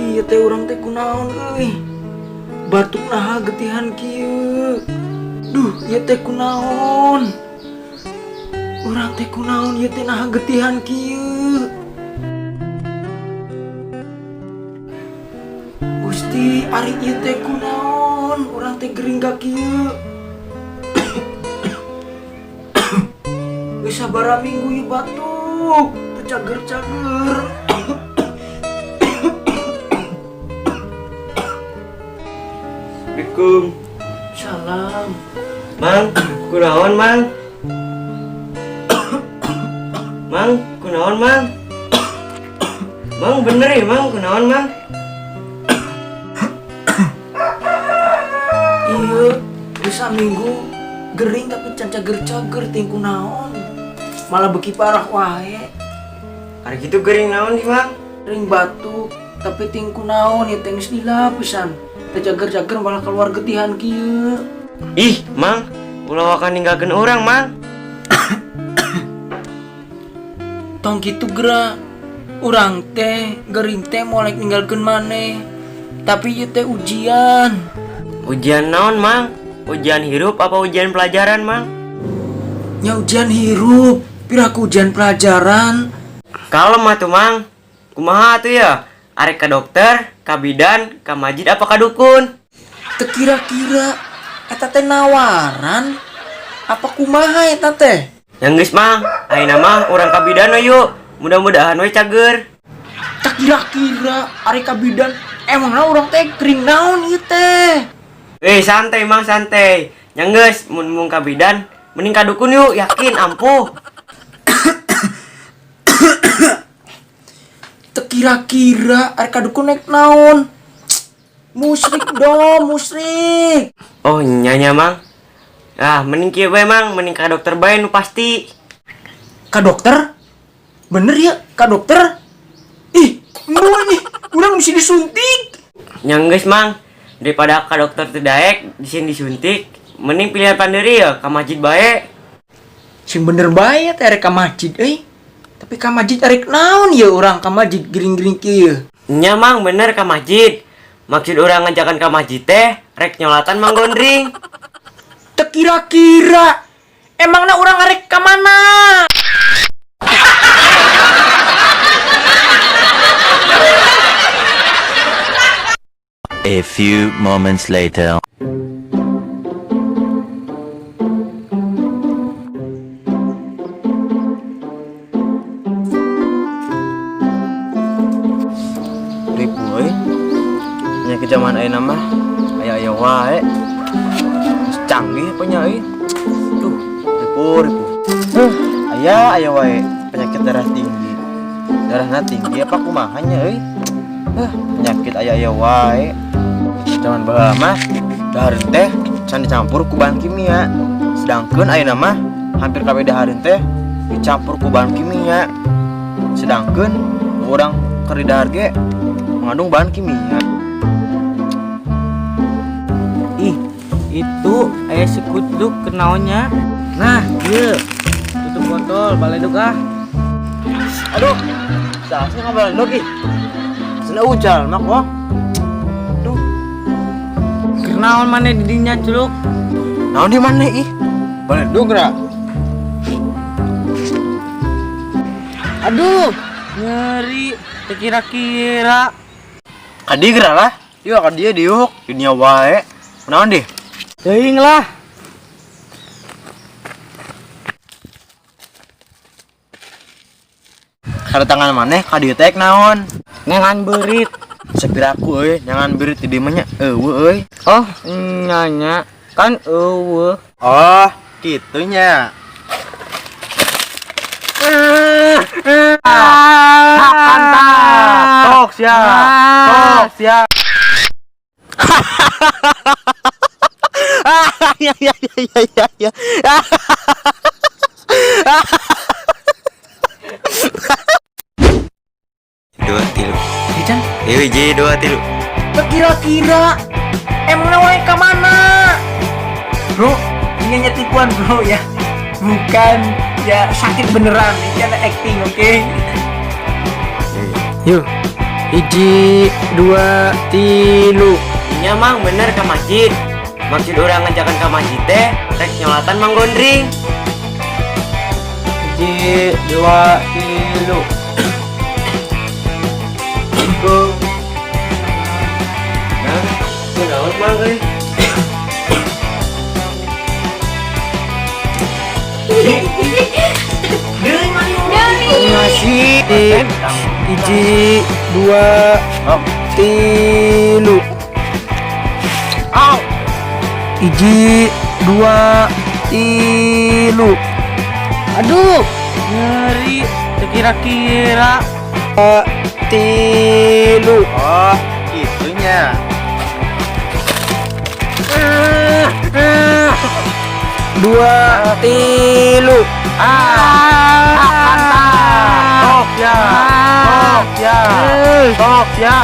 Gusti, ieu teh urang teh kunaon euy. Batuk naha getihan kieu. Duh, ieu teh kunaon. Urang teh kunaon ieu teh naha getihan kieu. Gusti, ari ieu teh kunaon? Urang teh gering ka kieu. Geus sabaraha minggu ieu batuk, teu cager-cager. Assalamualaikum. Salam. Mang, kunaon Mang? Mang, kunaon Mang? Mang bener ya Mang, kunaon Mang? Iya, geus saminggu gering tapi can cager-cager teh kunaon. Malah beuki parah wae. Ari kitu gering naon di Mang? Gering batuk tapi ting kunaon ya teh geus lila pisan. Teu cager-cager malah keluar getihan kieu. Ih, Mang, ulah waka ninggalkeun urang, Mang. Tong kitu geura. Urang teh gering teh moal ninggalkeun maneh. Tapi ieu teh ujian. Ujian naon, Mang? Ujian hirup apa ujian pelajaran, Mang? Nya ujian hirup, piraku ujian pelajaran. Kalem atuh, Mang. Kumaha atuh ya? Arek ka dokter, ka bidan, ka masjid apa ka dukun? Teu kira-kira eta teh nawaran apa kumaha eta teh? Yang geus, Mang, ayeuna mah urang ka bidan we yuk. Mudah-mudahan we cager. Teu kira-kira arek ka bidan emangna urang teh gering naon ieu teh? Santai Mang, santai. Yang geus mun mung ka bidan, mending ka dukun yuk, yakin ampuh. Teu kira-kira arek ka dukun naik naon? Musrik dong, musrik. Oh, nya Mang. Ah, mending kieu bae Mang, mending ka dokter bae nu pasti. Ka dokter? Bener ya, ka dokter? Ih, embung ih, urang mesti disuntik. Nya geus Mang, daripada ka dokter teu daek, disini disuntik, mending pilihan panderi ya ka masjid bae. Sing bener bae teh arek ka masjid euy. Tapi ka masjid arek naon ya urang ka masjid gering-gering kieu? Nya Mang, bener ka masjid. Maksud urang ngajakan ka masjid teh rek nyolatan Mang Gondring. Teu kira-kira emangna urang arek ka mana? A few moments later. Ribu euy. Penyakit zaman ayeuna mah aya-aya wae. Geus canggih apa nya euy. Duh, ribu ribu. Aya aya wae penyakit darah tinggi. Darahna tinggi apa kumaha nya euy? Penyakit aya-aya wae. Zaman baheula mah dahareun teh can dicampur ku bahan kimia. Sedangkeun ayeuna mah hampir kabeh dahareun teh dicampur ku bahan kimia. Sedangkeun urang keur didahar ge mengandung bahan kimia. Ih, itu aya si kutluk kenaonnya. Nah, ieu. Tutup botol, baledog ah. Aduh, salah nggak baledog ih. Sana ucal mak wah. Duh, Kenaon maneh di dinya culuk? Naon di mana ih? Baledog ra. Aduh, nyeri teu kira-kira. Kadi geura lah. Ieu ka dieu diuk dunia wae. Naon deh? Teuing lah. Kedatangan maneh ka dieu teh naon? Nyangan beurit. Sepiraku euy, nyangan beurit di dieu mah nya eueuh euy. Oh, nyanya kan eueuh. Oh, kitu nya. Mantap. Tok sia. Tok sia. Ya ya ya ya ya. Dua tilu. Ican, Hiji dua tilu. teu kira-kira emangna wae ka mana? Bro, ini hanya tipuan bro ya. Bukan ya sakit beneran, ini ada acting, oke? Yuk. Hiji, dua, tilu. Nya, Mang, bener ke masjid. Maksud urang ngajakan ke masjid teh rek nyolatan Mang Gondring. Hiji, dua, tilu. Go. Nah, kunaon, Mang, euy? Masih. Hiji, dua, tilu. Hiji, dua, tilu. Aduh, nyeri. Kira-kira. Tilu. Oh, itunya. Dua, tilu. Tok ya. Tok ya. Tok ya.